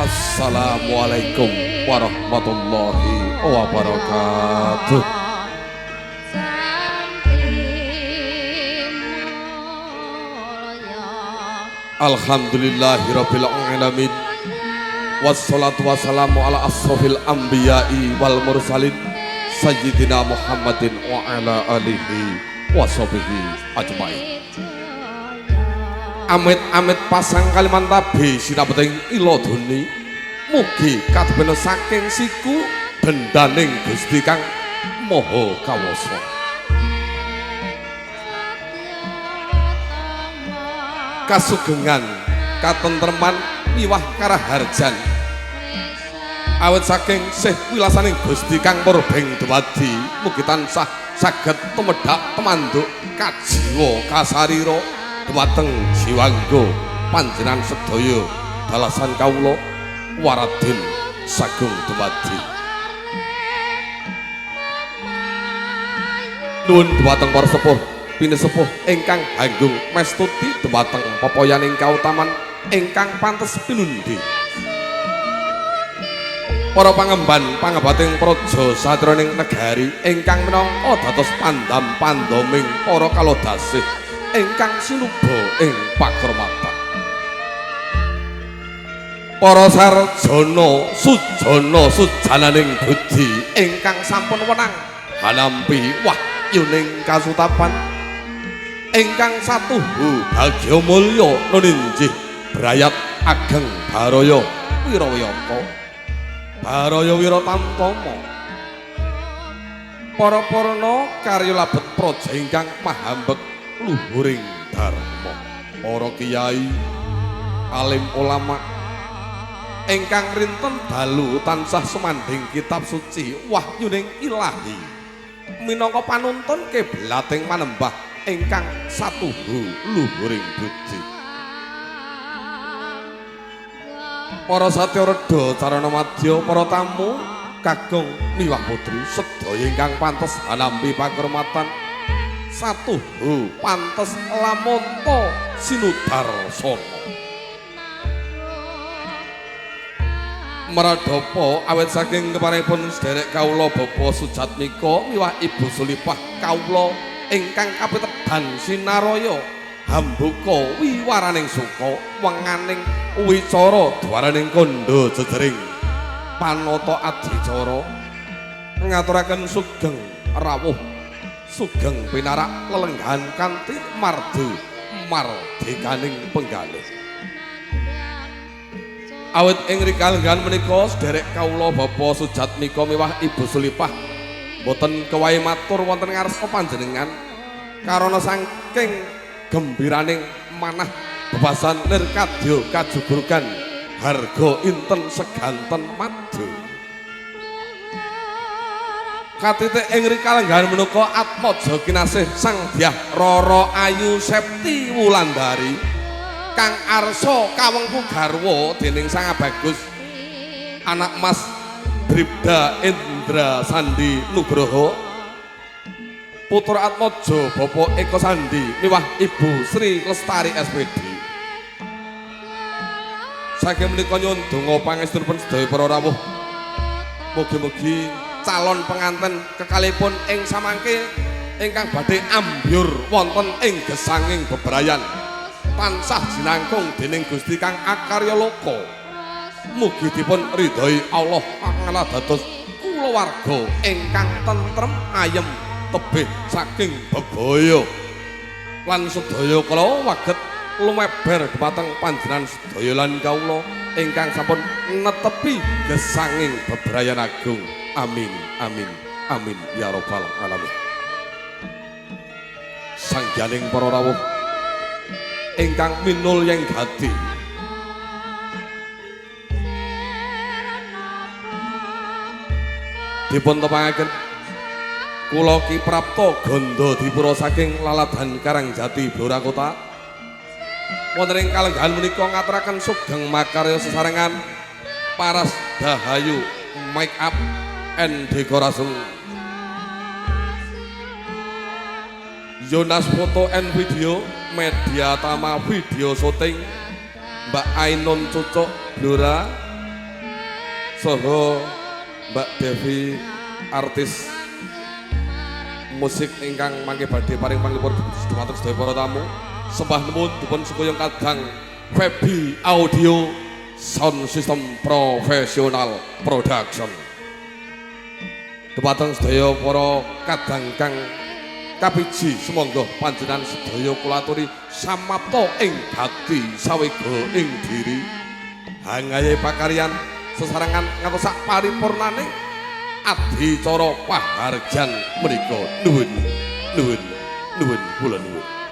Assalamualaikum warahmatullahi wabarakatuh. Alhamdulillahirabbil alamin. Wassalatu wassalamu ala asrofil anbiya'i wal mursalin sayyidina Muhammadin wa ala alihi wa sahbihi ajmain. Amit-amit pasang Kalimantabe sinabeting iladuni mugi kadepena saking siku bendaning Gusti Kang Maha Kawasa. Kasugengan katentreman miwah karaharjan awit saking sih wilasaning Gusti Kang Murbeng Dumadi mugi tansah saged tumedhak temanduk kajiwa kasarira dumateng jiwangga panjenengan sedaya dalasan kawula Waradin Sagung Dumadi. Nuwun dumateng para sepuh pinesepuh ingkang hanggung mestuti dumateng pepoyaning kautaman ingkang pantes pinundi. Para pangemban pangebating praja satraning negari ingkang minangka dados pandam pandoming para kalodasih ingkang sinuba ing pakrematan. Para sarjana sujana sujananing budi ingkang sampun wenang hanampi wahyuning kasutapan ingkang satuhu bagya mulya nuninjih brayat ageng baraya wirawiyata baraya wiratantama. Para parana karya labet praja ingkang mahambek luhuring dharma, para kiai alim ulama ingkang rinten dalu tansah sumandhing kitab suci wahyuning ilahi minangka panuntun kiblating manembah ingkang satuhu luhuring budi. Para satya redha carana madya, para tamu kakung miwah putri sedaya ingkang pantes hanampi pakurmatan satuhu pantes lamonto sinudarsana. Maradhapa awit saking keparengipun sedherek kawula Bapak Sujatmika miwah Ibu Sulipah kawula ingkang kapitedan sinaraya hambuka wiwaraning suka wenganing wicara dwaraning kandha jejering panata adicara ngaturaken sugeng rawuh sugeng pinarak lelenggahan kanthi mardu mardikaning penggalih. Awit ing rikalenggahan menika sedherek kawula Bapak Sujatmika miwah Ibu Sulipah boten kewahi matur wonten ngarsa panjenengan karana saking gembiraning manah bebasan lir kadya kajugurugan harga inten seganten madu. Katitik ing rikalenggahan menika Atmaja kinasih Sang Dyah Rara Ayu Septi Wulandari kang arsa kawengku garwa dening Sang Bagus anak Mas Bribda Indra Sandi Nugroho putra Atmaja Bapak Eko Sandi miwah Ibu Sri Lestari SPD. Saking menika nyuwun donga pangestunipun sedaya para rawuh. Mugi-mugi calon penganten kekalihipun ing samangke ingkang badhe ambyur wonten ing gesanging bebrayan tansah jinangkung dening Gusti Kang Akarya Loka. Mugi dipun ridhoi Allah Ta'ala dados kulawarga ingkang tentrem ayem tebih saking bebaya lan sedaya kala waget lumeber dhumateng panjenengan sedaya lan kawula ingkang sampun netepi gesanging bebrayan agung. Amin amin amin ya rabbal alamin. Sangyaning para rawuh ingkang minul yen gati dipun tepangaken kula Ki Prapto Gandha Dipura saking Laladan Karangjati Blora Kota wonten ing kalenggahan menika ngaturaken sugeng makarya sesarengan Paras Dahayu Make Up and Decoration Jonas Foto and Video Media Tama Video Syuting, Mbak Ainun Cucuk Blora, saha Mbak Devi artis musik ingkang mangke badhe paring panglipur dumateng sedaya para tamu. Sembah nuwun dipun sengkuyung kadang Febi Audio Sound System Profesional Production. Dumateng sedaya para kadang kang kapiji, sumangga panjenengan sedaya kula aturi samapta ing gati sawega ing diri. Hangaye pakaryan sesarengan ngantos sak paripurnane adicara pahargyan menika. Nuwun, nuwun, nuwun, kula nuwun.